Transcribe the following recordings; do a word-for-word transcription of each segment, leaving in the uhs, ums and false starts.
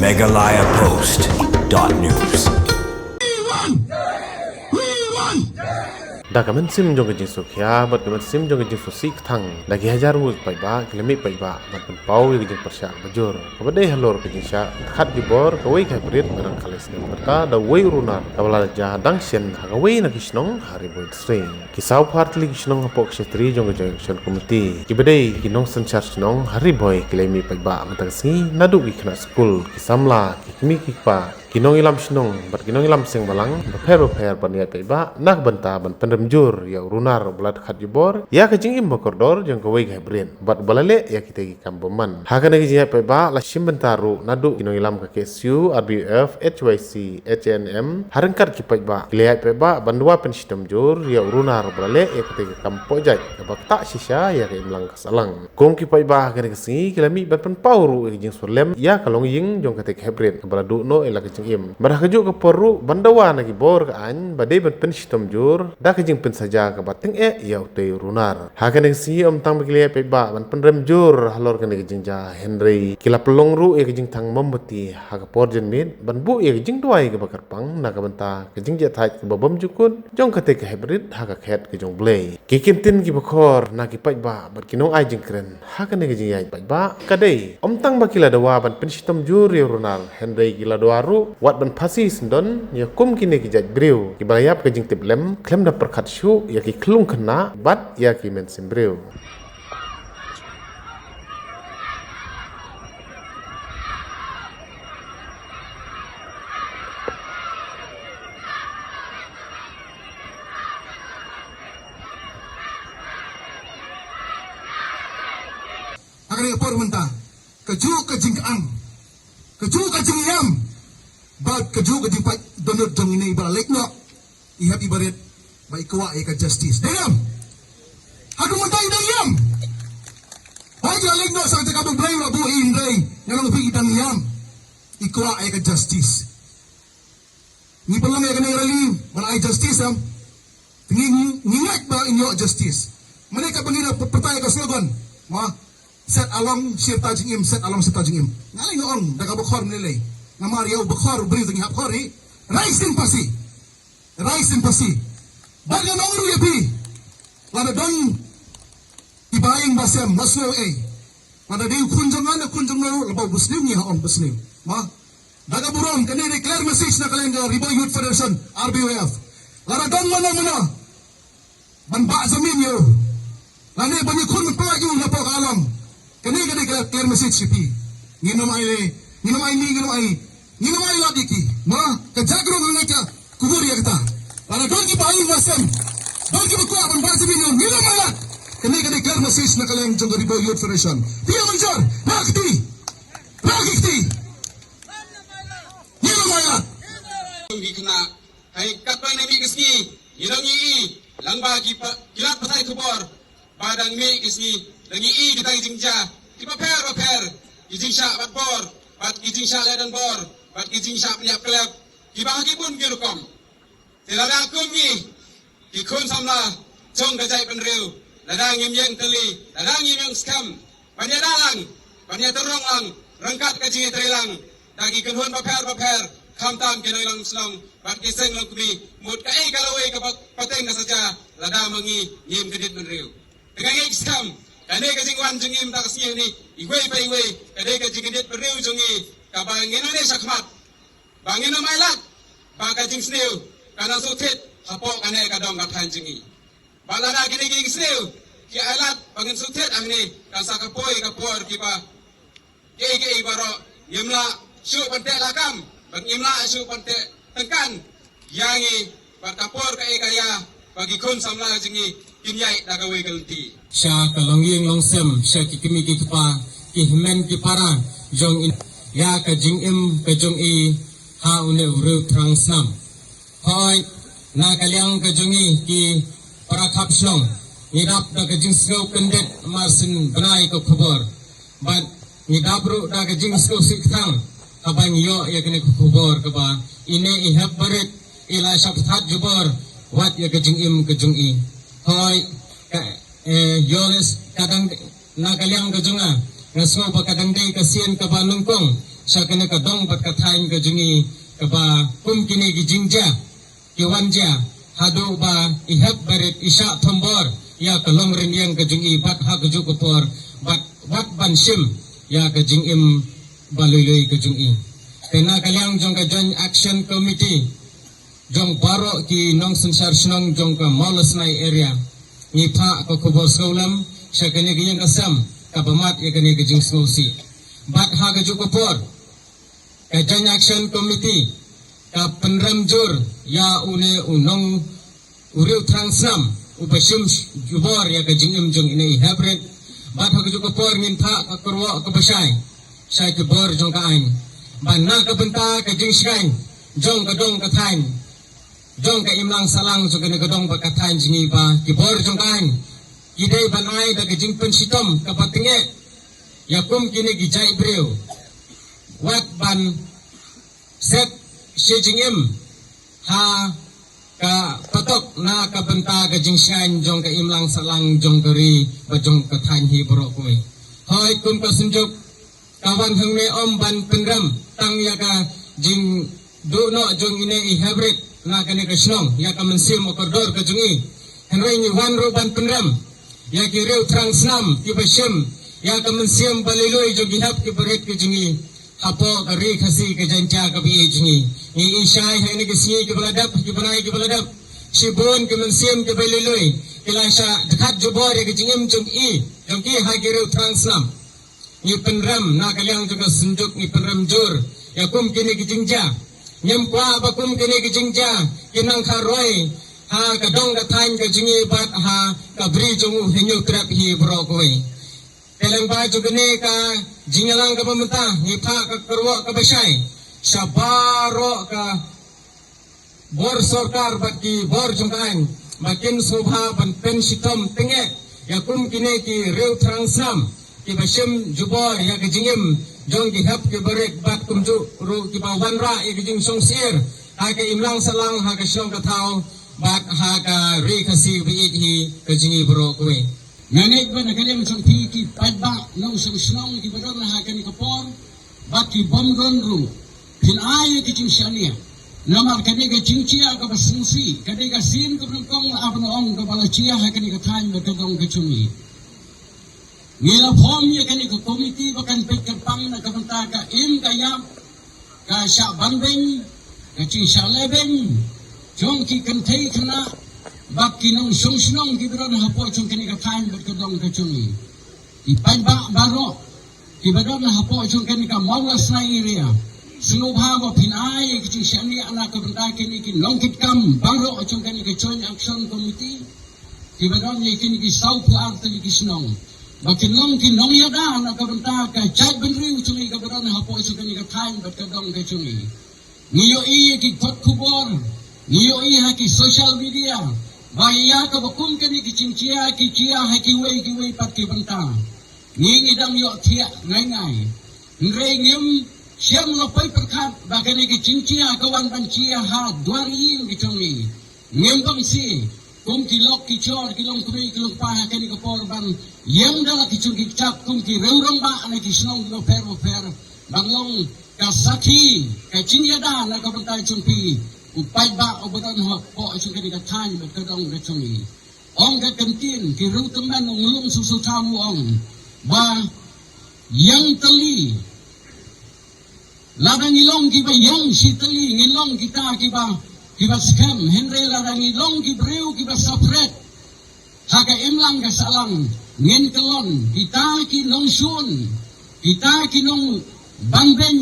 Meghalaya Post dot news. Da ka mynsiem jong ka jingsngewkhia bad ka mynsiem jong ka jingsngewsih kthang, da ki hajar ngut paidbah ki la mih paidbah ban pynpaw ïa ka jingpyrshah bajur kaba dei halor ka jingshah khatjubor kawei ka hybrid ba dang khatlai snem bynta da uwei u runar kaba la jia dang shen ha kawei na ki shnong ha Ri Bhoi District. Ki saw phartli ki shnong hapoh ka shatri jong ka Joint Action Committee, kiba dei ki nongsynshar shnong ha Ri Bhoi, ki la mih paidbah mynta ka sngi, naduh ki khynnah skul, ki samla, ki kmie ki kpa, ki nongïalam shnong bad ki nongïalam seng balang bapher bapher ban ïaid paidbah na ka bynta ban pynrem jur ïa u runar uba la khatjubor ïa ka jingim ba kordor jong kawei ka hybrid bad uba la leh ïa kita ki kam bymman. Ha kane ka jingïaid paidbah la shim bynta ruh naduh ki nongïalam ka K S U, R B U F, H Y C, H A N M, ha ryngkat ki paidbah, ki la ïaid paidbah ban duwai pynshitom jur ïa u runar uba la leh ïa kita ki kam pohjait kaba ktah shisha ïa ka imlang ka sahlang. Kum ki paidbah ha kane ka sngi ki la mih ban pynpaw ruh ïa ka jingsurlem ïa ka longïing jong kata ka hybrid kaba la duh noh ïa la ka jingim. Bad ha kajuh ka por ruh ban dawa na ki bor ka aiñ ba dei ban pynshitom jur da ka jingpynsaja kaba tyngeh ïa utei u runar. Ha kane ka sngi ym tang ba ki la ïaid paidbah ban pynrem jur halor kane ka jingjia, hynrei ki la pynlong ruh ïa ka jingthang mombati ha ka por janmiet ban buh ïa ka jingduwai kaba kyrpang na ka bynta ka jingjahthait kaba bymjukut jong kata ka hybrid ha ka khet ka jong U Blei. Ki kyntien kiba khor na ki paidbah bad ki nongai jingkren ha kane ka jingïaid paidbah ka dei, ym tang ba ki la dawa ban pynshitom jur ïa u runar, hynrei ki la dawa ruh wat ban phasi syndon ïa kum kine ki jait briew kiba la ïap ka jingtip lem khlem da pyrkhat shuh ïa ki khyllung khynnah bad ïa ki mynsiem briew. Ha kane ka por mynta, kajuh ka jingkang, kajuh ka jingïam bad kajuh ka jingpait dohnud jong ine iba la leit noh, i hep iba rit, ba i kwah ïa ka justice. Dei em? Ha ka mynta i dang ïam. Hooid, i la leit noh sha ka jaka ba U Blei u la buh ïa i, hynrei nga ong ïa phi, i dang ïam. I kwah ïa ka justice. Ngi pynlong ïa kane ka rally ban ai justice, em? Ngi, ngi, ngi ngeit ba in ïoh justice. Mynne katba ngi da pyrta ïa ka slogan, ma, set along shirta jingim, set along shirta jingim. Nga lei nga ong da kaba khor mynne lei. Namar ïa u ba khor, u briew te ngi hap khor hi. Rai sien phasi. Rai sien phasi. Bad ngan ong ruh ïa phi, lada don kiba ïeng ba sem, la sngew ei. Lada dei u khun jong nga ne u khun jong nga ruh, la ba u ba sniew, ngi hap ong ba sniew. Ma, da ka burom, kane dei clear message na ka liang ka Ri Bhoi Youth Federation, R B Y F. Lada don mano mano ban bah jamin ïa u, lane ban ïakhun pyllait ïa u napoh ka alam, kane ka dei ka clear message ïa phi. Ngin ym ai, ngin ym ai, ngin ym ai, ngin ym ai lad ïa ki. Ma, ka jakhlia ka ngeit ka kubur ïa kata. Lada don kiba ïeng ba sem, don kiba kwah ban bah jamin ïa u, ngin ym ai lad. Kane ka dei clear message na ka liang jong ka Ri Bhoi Youth Federation. Phi ïa mynjur, rah kti, rah ki kti. Ngin ym ai lad. Ki khynnah, hei katba ngi mih ka sngi, ngi dang ïohi lang ba ki pa, ki lad pathai khubor ba dang mih ka sngi, dang ïohi kita ki jingjia kiba pher ba pher, ki jingshah bat bor bad ki jingshah leh donbor bad ki jingshah pynïap klep kiba ha ki bun ki rukom. Te lada kum ngi, ki khun samla jong ka jaitbynriew, lada ngim ïeng tylli, lada ngim ïeng skhem ban ïada lang, ban ïatrong lang ryngkat ka jingïatreilang da ki kynhun bapher bapher, khamtam ki nongïalam shnong bad ki seng longkmie, mut kaei ka lawei ka pat-, pateng ka saja lada ma ngi ngim kyndit bynriew. Te nga ngeit skhem, kane ka jingwan jong ngi mynta ka sngi hangne, iwei pa iwei, ka dei ka jingkyndit bynriew jong ngi kaba ngin ïoh shakhmat. Ba ngin ym ailad ba ka jingsniew kan nang sngewthied hapoh kane ka dong ka thaiñ jong ngi. Ba lada kine ki jingsniew ki ailad ba ngin sngewthied hangne, kan sa ka poi ka por kiba kiei kiei baroh ngim lah shuh ban teh lakam, ba ngim lah shuh ban teh tyngkan ïa ngi, bad ka por kaei ka ïa ba ki khun samla jong ngi kin ïaid da kawei ka lynti. Sha ka longïing longsem, sha ki kmie ki kpa, ki hynmen ki para jong i, ïa ka jingim ka jong i ha une u riew thrang snam. Hooid, na ka liang ka jong i ki para khap shnong, ngi dap da ka jingsngew kyndit marsien bnai ka khubor. Bad ngi dap ruh da ka jingsngewsih kthang haba ngi ïoh ïa kane ka khubor kaba ine i hep barit i la shah khatjubor wat ïa ka jingim ka jong i. Hooid, ka, eh, ïoh leh ka dang na ka liang ka jong nga, nga sngew ba ka dang dei ka sien kaba nyngkong sha kane ka dong bad ka thaiñ ka jong i, kaba kum kine ki jingjia ki wan jia, haduh ba i hep barit i shah thombor ïa ka long rynïeng ka jong i bad ha kajuh ka por bad wat ban shim ïa ka jingim ba lui lui ka jong i. Te na ka liang jong ka Joint Action Committee jong baroh ki nongsynshar shnong jong ka Mawlasnai area, ngi phah ka khubor sngewlem sha kane ka ïing ka sem kaba mad ïa kane ka jingsngewsih. Bad ha kajuh ka por, ka Joint Action Committee ka pynrem jur ïa une u nong u riewthrang snam uba shim jubor ïa ka jingim jong ine i heprit. Bad ha kajuh ka por ngin phah ka kyrwoh kaba shai sha ki bor jong ka aiñ, ba na ka bynta ka jingshngaiñ jong ka dong ka thaiñ jong ka imlang sahlang jong kane ka dong bad ka thaiñ jong ngi, ba ki bor jong ka aiñ ki dei ban ai da ka jingpynshitom kaba tyngeh ïa kum kine ki jait briew, wat ban set shi jingim ha ka patok na ka bynta ka jingshngaiñ jong ka imlang sahlang jong ka ri bad jong ka thaiñ hi baroh kawei. Hooid, kum ka Synjuk ka wan hangne ym ban pynrem tang ïa ka jingduh noh jong ine i heprit na kane ka shnong ïa ka mynsiem kordor ka jong i, hynrei ngi wan ruh ban pynrem ïa ki riewthrang snam kiba shim ïa ka mynsiem ba lui lui jong ki hep ki barit ki jong i hapoh ka ri Khasi ka Jaiñtia kaba ïeit jong i. Ngi i shai ha kine ki sngi kiba la dep, ki bnai kiba la dep, shibun ki mynsiem kiba lui lui ki la shah dkhat jubor ïa ka jingim jong i, jong ki ha ki riewthrang snam. Ngi pynrem na ka liang jong ka Synjuk, ngi pynrem jur ïa kum kine ki jingjia. Ngim kwah ba kum kine ki jingjia ki nang kha roi ha ka dong ka thaiñ ka jong i bad ha ka bri jong u Hynñiewtrep hi baroh kawei. Te lyngba jong kane ka jingïalang kaba mynta ngi phah ka kyrwoh kaba shai sha baroh ka bor sorkar bad ki bor jong ka aiñ ba kin sngewbha ban pynshitom tyngeh ïa kum kine ki riewthrang snam kiba shim jubor ïa ka jingim jong ki hep ki barit bad kumjuh ruh kiba wanrah ïa ka jingsngewsih ha ka imlang sahlang, ha ka shnong ka thaw bad ha ka ri Khasi ba ïeit hi ka jong i baroh kawei. Nga ngeit ba na ka liang jong phi ki paidbah nongshong shnong kiba don ha kane ka por bad ki bym don ruh, phin ai ïa ka jingshaniah. Namar kane ka jingjia kaba sngewsih, kane ka sien kaba nyngkong la ap ban ong kaba la jia ha kane ka thaiñ bad ka dong ka jong i. Ngi la form ïa kane ka komiti ba kan peit kyrpang na ka bynta ka im ka ïap, ka shah ban beiñ, ka jingshah leh beiñ jong ki kynthei khynnah bad ki nongshong shnong kiba don hapoh jong kane ka thaiñ bad ka dong ka jong i. Ki paidbah baroh kiba don hapoh jong kane ka Mawlasnai area, sngewbha ba phin ai ka jingshaniah na ka bynta kine ki nongkitkam baroh jong kane ka Joint Action Committee kiba don ïa kine ki sawphew ar tylli ki shnong, ba kin long ki nongïada na ka bynta ka jaitbynriew jong i kaba don hapoh jong kane ka thaiñ bad ka dong ka jong i. Ngi ïohi ha ki kot khubor, ngi ïohi ha ki social media ba ïa kaba kum kane ki jingjia ki jia ha kiwei kiwei pat ki bynta. Ngi, ngi dang ïohthiah ngai ngai, hynrei ngim shym la poi pyrkhat ba kane ki jingjia ka wan ban jia ha dwar ïing ka jong i. Ngim pang shuh kum ki lok ki jor, ki longkmie ki longkpa ha kane ka por ban ïeng da la ki jong ki kjat kum ki riew rangbah na ki shnong bapher bapher ban long ka sakhi, ka jingïada na ka bynta jong phi u paidbah uba don hapoh jong kane ka thaiñ bad ka dong ka jong i. Ong ka ktien ki riew tymmen, ong lung susu tam, ong ba ïeng tylli. Lada ngi long kiba ïeng shi tylli, ngi long kita kiba, kiba skhem, hynrei lada ngi long ki briew kiba separate ha ka imlang ka sahlang, ngin kyllon. Kita ki nongshun, kita ki nongbanbeiñ,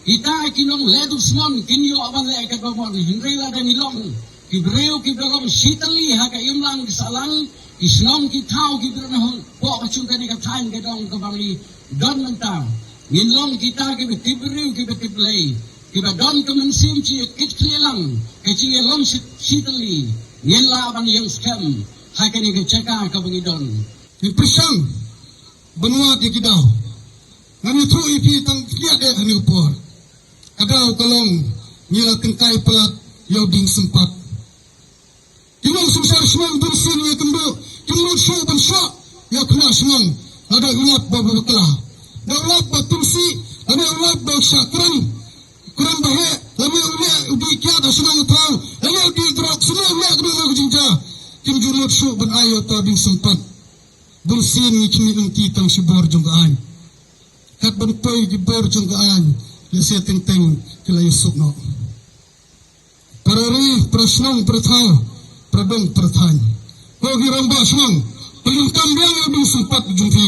kita ki nongleh dusmon kin ïoh ban leh katba mon, hynrei lada ngi long ki briew kiba long shi tylli ha ka imlang ka sahlang, ki shnong ki thaw kiba don hapoh ka jong kane ka thaiñ ka dong kaba ngi don mynta, ngin long kita kiba tip briew, kiba tip Blei, kiba don ka mynsiem jingïakitkhlieh lang, ka jingïalong shi, shi tylli, ngin lah ban ïeng skhem ha kane ka jaka kaba ngi don. Ngi pyrshang ban wad ïa ki daw. Ngan ïathuh ïa phi tang khyndiat de ha kane ka por. Ka daw ka long ngi la tyngkai palat ïa u dieng sympat. Ki nongsynshar shnong bun sien ïa kynduh kim nud shuh ban shoh ïa u khynnah shnong lada u lap ba bakla. Da u lap ba tumsih, Lane u lap ba u shah kren, kren ba heh, lane u leh u dih kiad ha shnong thaw, lane u dih drok, sngewbha u leh kano kano ka jingjia. Kim ju nud shuh ban ai ïa uta u dingsympat. Bun sien ngi khmih lynti tang shi bor jong ka aiñ. Kat ban poi ki bor jong ka aiñ, lehse teng teng ki la ïasuk noh. Para ri, para shnong, para thaw, para dong, para thaiñ. Ko ki rangbah shnong, pyndonkam biang ïa u dingsympat jong phi.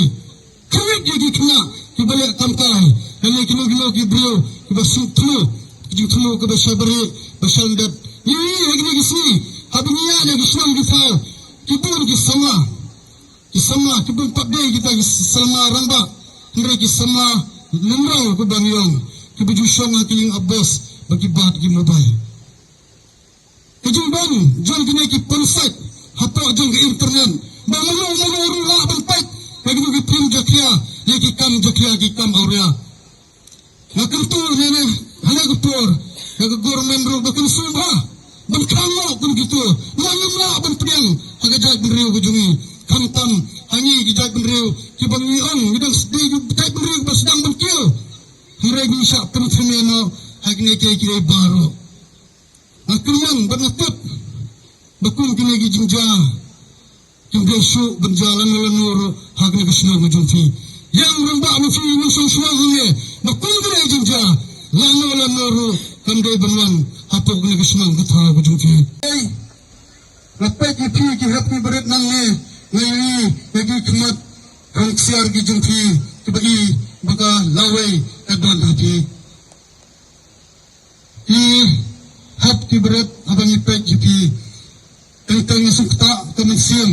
Khmih ïa ki khynnah kiba leh kamkai, lane kino kino ki briew kiba sngewthuh, ki jingthmu kaba shai bari, ba shai lyndet. Ngi ïohi ha kine ki sngi, haba ngi ïaid ïa ki shnong ki thaw, ki bun ki samla. Ki samla, ki bym pat dei kita ki samla rangbah, hynrei ki samla lynrau kaba ngi ong, kiba ju shong ha ki ïing apbos bad ki bat ki mobile. Ka jingbam jong kine ki ponsait hapoh jong ka internet, ba mano mano ruh lah ban peit ïa kito ki phim jakhlia, ïa ki kam jakhlia, ki kam awria. Nga kyntu ïa ne, ha ne ka por, ïa ka government ruh ba kan sngewbha ban khang noh kum kito, ba ngim lah ban pdiang ha ka jaitbynriew ka jong ngi. Khamtam ha ngi ki jaitbynriew kiba ngi ong ngi dang sdang, ki jaitbynriew kiba sdang ban kiew, hynrei ngi shah pynthymmai noh ha kine kiei kiei baroh. Nga kyrmen bad nga tip ba kum kine ki jingjia kim dei shuh ban jia lano lano ruh ha kane ka shnong ka jong phi. Ïa rangbah ma phi, nongshong shnong hangne, ba kum kine ki jingjia lano lano ruh kam dei ban wan hapoh kane ka shnong ka thaw ka jong phi. Ei, nga peit ïa phi ki hep ki barit nangne, nga ïohi ïa ki khmat hangsiar ki jong phi, kiba i ba ka lawei ka don ha phi. Ki hep ki barit, haba ngi peit ïa phi, teng teng ngi sngewthuh ka mynsiem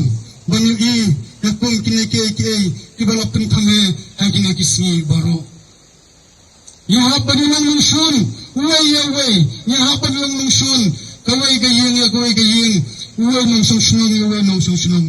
ban ïohi ïa kum kine kiei kiei kiba la pynthame ha kine ki sngi baroh. Ngi hap ban ïalong nongshun uwei ïa uwei, ngi hap ban ïalong nongshun kawei ka ïing ïa kawei ka ïing, uwei nongshong shnong ïa uwei nongshong shnong.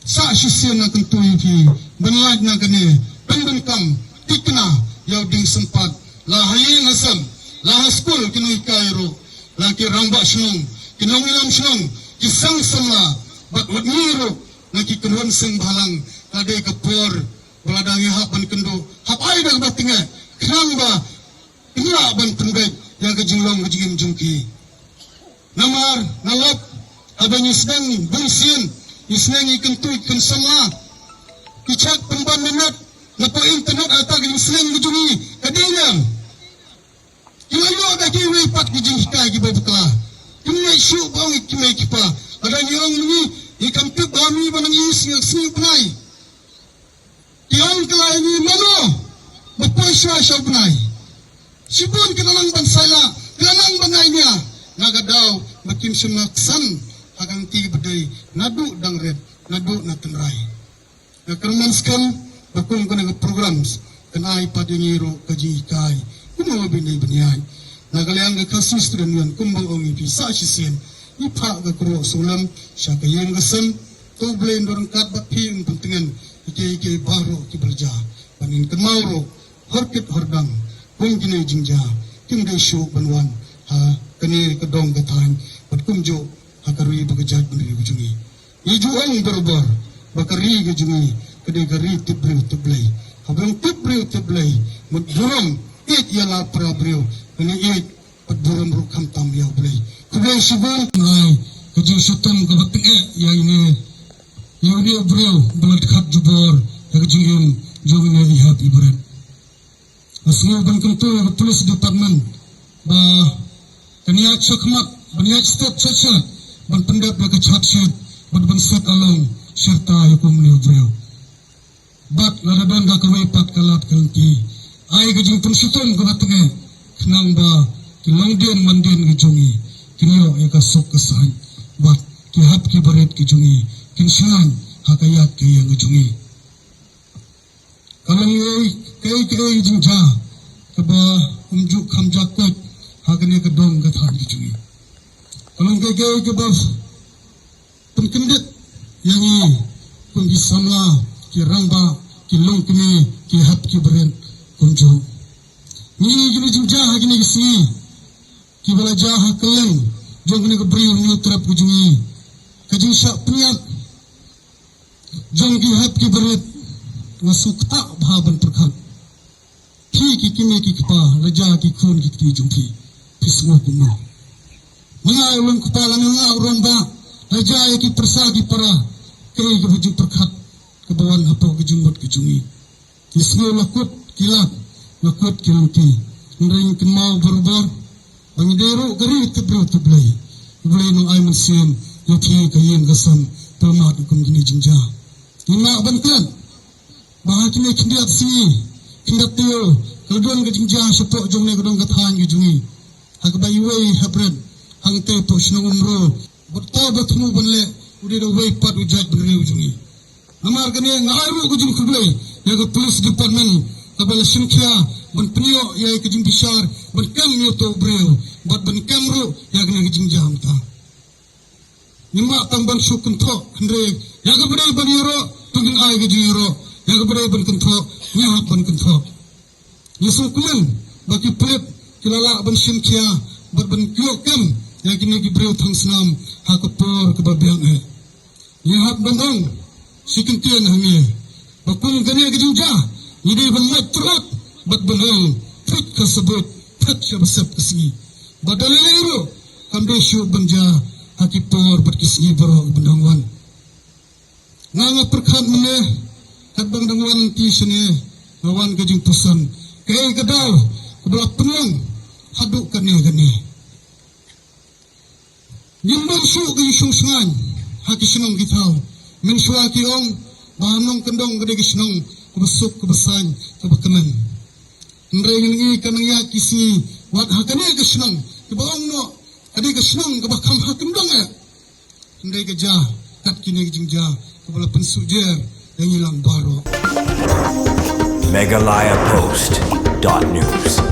Sa shisien nga kyntu ïa phi ban lait na kane, pyndonkam, tikna ïa u dingsympat, la ha ïing ha sem, la ha skul ki nonghikai ruh, la ki rangbah shnong, ki nongïalam shnong, ki seng samla, bad wat ngi ruh na ki kynhun seng bhalang. Ka dei ka por ba lada ngi hap ban kynduh, hap ai da kaba tyngeh, khnang ba ngin lah ban pynbeit ïa ka jinglong ka jingim jong ki. Namar nga lap haba ngi sdang bun sien, ngi sneng ngi kyntu ki kynsamla, ki chak pynban minot na ka internet, ata ka jingsneng ka jong ngi ka dei nang. Ki la ïoh da kiwei pat ki jinghikai kiba bakla. Kim ngeit shuh ba ong ki mei ki pa. Lada ngi ong ma ngi, ngi kam tip ba ma ngi ba nang ïohi sngi, sngi bnai. Ki ong kylla ïa ngi mano ba poi shuwa sha u bnai. Shibun ki la nang ban saila, ki la nang ban ai nia na ka daw ba kim shym la ksan ha ka lynti ba dei naduh dang rit, naduh na tynrai. Nga kyrmen skhem ba kum kane ka programs kan ai pat ïa ngi ruh ka jinghikai kumno ba ngin dei ban ïaid. Na ka liang ka Khasi Student Union, kumba ong ïa phi sa shisien, ngi phah ka kyrwoh sngewlem sha ka ïing ka sem. To U Blei un don ryngkat bad phi, un pyntngen ïa kiei kiei baroh kiba la jia. Bad ngin kynmaw ruh, horkit hordang, kum kine jingjia kim dei shuh ban wan ha kane ka dong ka thaiñ bad kumjuh ha ka ri bad ka jaitbynriew ka jong ngi. Ngi ju ong barabor ba ka ri ka jong ngi ka dei ka ri tip briew tip Blei. Haba long tip briew tip Blei, mut burom ïeit ïa la para briew, lane ïeit bad burom ruh khamtam ïa U Blei. Khublei shibun. Ai ka jingshitom kaba tyngeh ïa ine, ïa une u briew ba la dkhat jubor ïa ka jingim jong ine i hep i barit. Nga sngew ban kyntu ïa ka police department ba kan ïaid shakhmat, ban ïaid stet shet shet ban pyndep ïa ka charge sheet bad ban set along shirta ïa kumne u briew. Bad lada don da kawei pat ka lad ka lynti, ai ka jingpynshitom kaba tyngeh khnang ba ki longdien mandien ki jong ngi kin ïoh ïa ka suk ka saiñ bad ki hep ki barit ki jong ngi kin shngaiñ ha ka ïaid ka ïeng ki jong ngi. Ka long ei kaei kaei jingjia kaba kumjuh kham jia koit ha kane ka dong ka thaiñ ka jong ngi. Ka long kaei kaei kaba pynkyndit ïa ngi kum ki samla, ki rangbah, ki longkmie, ki hep ki barit kumjuh. Ngi kine jingjia ha kine ki sngi kiba la jia ha kylleng jong kane ka Bri u Hynñiewtrep ka jong ngi, ka jingshah pynïap jong ki hep ki barit, nga sngewthuh bha ban pyrkhat. Phi ki kmie ki kpa, la jia ki khun ki kti jong phi, phi sngew kumno? Ma nga u long kpa lane ma nga u rangbah, la jia ïa ki pyrsa ki para, kaei kaba jingpyrkhat kaba wan hapoh ka jingmut ka jong ngi? Ngi sngew la kut ki lad, la kut ki lynti. Hynrei ngi kynmaw barabor ba ngi dei ruh ka ri tip briew tip Blei. U Blei un ai mynsiem ïa phi ka ïing ka sem, pyrshah kum kine jingjia. Ngim lah ban klet ba ha kine khyndiat sngi, khyndiat taïew, ka la don ka jingjia shapoh jong ne ka don ka thaiñ ka jong ngi. Ha kaba iwei hapdeng hangtei hapoh shnong Umro, bad uta uba thmu ban leh u dei da uwei pat u jaitbynriew jong ngi. Namar kane nga ai ruh ka jingkhublei ïa ka police department kaba la shim khia ban pynïoh ïa ka jingbishar, ban kem ïa uto u briew bad ban kem ruh ïa kane ka jingjia mynta. Ngim lah tang ban shu kynthoh, hynrei ïa kaba dei ban ïaroh to ngin ai ka jingïaroh, ïa kaba dei ban kynthoh ngi hap ban kynthoh. Ngi sngewkmen ba ki pulit ki la lah ban shim khia bad ban ïoh kem ïa kine ki briew thang snam ha ka por kaba biang eh. Ngi hap ban ong shi kyntien ha ngi ba kum kane ka jingjia ngi dei ban mait tyrot bad ban ong, thik ka sabuit, thik sha ba sep ka sngi. Ba da lei lei ruh kam dei shuh ban jia ha ki por bad ki sngi baroh kiban dang wan. Nga nga pyrkhat mynne, katba nga dang wan lynti shane, nga wan ka jingpuson, kaei ka daw kaba la pynlong haduh kane kane. Ngim don shuh ka jingshong shngaiñ ha ki shnong ki thaw. Mynshuwa ki ong ba ha nongkyndong ka dei ka shnong kaba suk, kaba saiñ, kaba kmen. Hynrei ngi la ïohi ka nang ïaid ki sngi, wat ha kane ka shnong kiba ong noh ka dei ka shnong kaba kham ha kyndong eh. Hynrei ka jia kat kine ki jingjia kaba la pynsuhjer ïa ngi lang baroh. Meghalaya Post dot news.